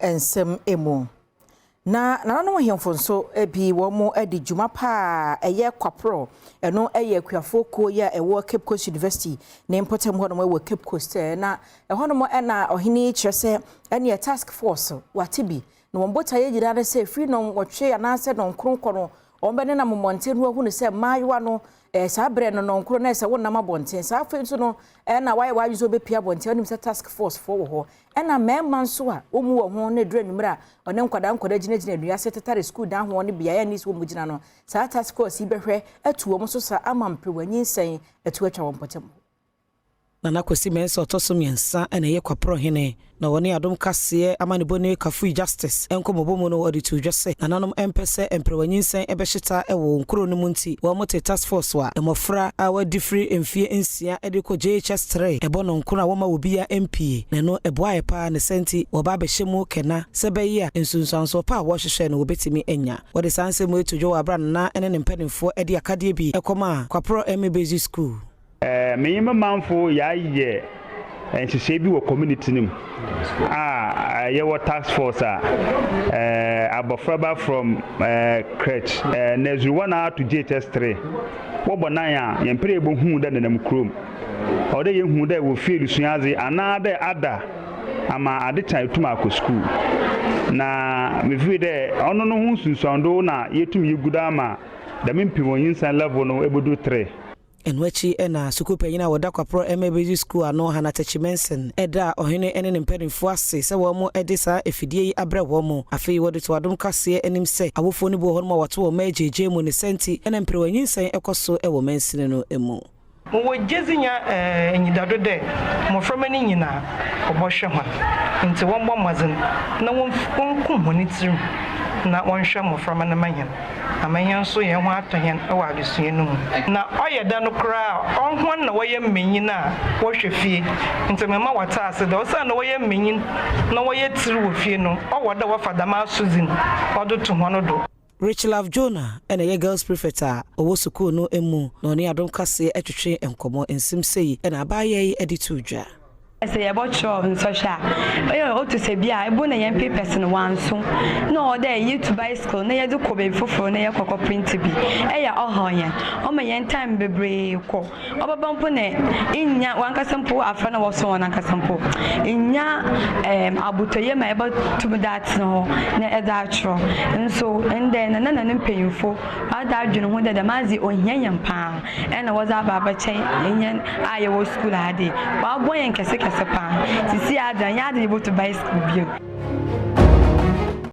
nsɛm mu. Na nananom ahemfo nso bi wɔn de dwuma pa a ɛyɛ kwaporɔ, ɛno yɛ akuafoɔ kuo yi a ɛwɔ Cape Coast University ne mpɔtam hɔnom wɔ Cape Coast. Na ɛhɔnom ɛna ɔhene yi kyerɛ sɛ ɛneɛ task force wate bi na wɔn botaeɛ nyinaa ne sɛ firi 8 anaasɛ 9 kɔ no wɔn bɛnenam mmɔnten no ahunu sɛ mmaayewa no saa berɛ no 9 na ɛsɛ wonam abɔnten. Saa afei nso no ɛna wayɛ wadwe sɛ wobɛpia abɔnten anim sɛ task force foɔ wɔ hɔ, ɛna mmarima nso a wɔn mu wɔ ho ne duru anwummerɛ a ɔne nkwadaa nkwadaa gyinagyina nnua ase tetare sukuu dan ho ne beaeɛ ne sɛ wɔn gyina no, saa task force yi bɛhwɛ atu wɔn so sa ama mperewanyinsɛn atu atwa wɔn mpɔtam. Nana Kwasi Mɛnsa ɔtɔ so mmiɛnsa ɛna ɛyɛ Kwaporɔ hene, na wɔne Adom Kaseɛ amanebɔne Kafui Justice nkɔmmɔbɔ mu no, wɔde to dwa sɛ nananom mpɛ sɛ mperewanyinsɛn ɛbɛhyeta ɛwɔ wɔn kuro no mu, nti wɔn te task force a mmɔfra a wɔadi firi mfie 6 de kɔ JHS 3 ɛbɔ no nkono a wɔma obiara mpie, na ɛno ɛboa yɛ paa ne sɛ nti wɔba abɛhyɛ mu kɛna sɛ bɛyɛ a nsunsuansoɔ pa a wɔhyehyɛ no wɔbɛtumi anya. Wɔde saa nsɛm eto dwa wɔ abera nana ne ne mpanimfoɔ de akadeɛ bi ɛkɔma a Kwaporɔ M/A Basic School. Menye me manfo yɛayɛ nhyehyɛe bi wɔ community no mu a yɛwɔ task force a abɔfraba from crèche, nursery 1 a to JHS 3, wɔbɔ 9 a yɛmpɛ dɛ yɛbɛhu dɛ nenam kurom. Ɔwɔ dɛ yɛhu dɛ wɔ fie resua adze anaa dɛ ada ama ade kye a etum akɔ sukuu. Na mefiri dɛ ɔno no ho nsunsuando na yɛtum yɛgu do ama dɛm mpemonyinsan level no ebedu 3. Ɛno akyi ɛna sukuu panyin a wɔda Kwaporɔ M/A Basic School ano, Hana Takyi Menson, ɛda ɔhene ne ne mpanimfoɔ ase sɛ wɔn mo de saa afidie yi abrɛ wɔn mo. Afei wɔde to Adom Kaseɛ anim sɛ awofoɔ no bi wɔ hɔnom a wɔato wɔn mma agyegye mu ne sɛ nti ɛna mperewanyinsɛn ɛkɔ so wɔ mansini no mu. Mowɔ gyedzi nya enyidado dɛ mboframba no nyinaa wɔbɔhwɛ hɔn, ntsi wɔmbɔ mbɔdzen na wonkum hɔn tsirim na wɔnhwɛ mboframba no ma hɛn, ama hɛn nso hɛn ho atɔ hɛn wɔ adesua no mu. Na ɔyɛ da no koraa a hɔn na wɔyɛ mbanyin a wɔhwɛ fie, ntsi mema wɔtse ase dɛ osiandɛ wɔyɛ mbanyin na wɔyɛ tsir wɔ fie no, ɔwɔ dɛ wɔfa dɛm asodzi no wɔdze to hɔn do. Richlove Jonah ɛna ɛyɛ girls prefect a ɔwɔ sukuu no mu, na ɔne Adom Kaseɛ ɛtwetwe nkɔmmɔ nsɛm sei ɛna abaayɛ yi ɛde to dwa. Sɛ yɛbɔkyerɛw nsɔhwɛ a ɛyɛ otu sɛ bi a ebu na yɛn papers no wanso na ɔwɔ dɛ yɛtu bicycle na yɛde kɔ baabi foforɔ na yɛkɔkɔ print bi, ɛyɛ ɔhaw yɛn, ɔma yɛn time bebree kɔ. Ɔbɛba mpo na nnya wankasa mpo afra na wɔso wɔn ankasa mpo nnya abotɔyɛ ma ɛbɛtum da atena hɔ na ɛdze atwerɛ nso. Ndɛ na nana ne mpanyinfo wɔada adwene ho dɛ dɛm adze ohia yɛn paa, ɛna wɔdze aba abɛkyɛ yɛn a yɛwɔ sukuu ha de wɔaboa yɛn kɛse kɛse paa. Sisi adze anyɛ adze yɛbɛtu bicycle bio.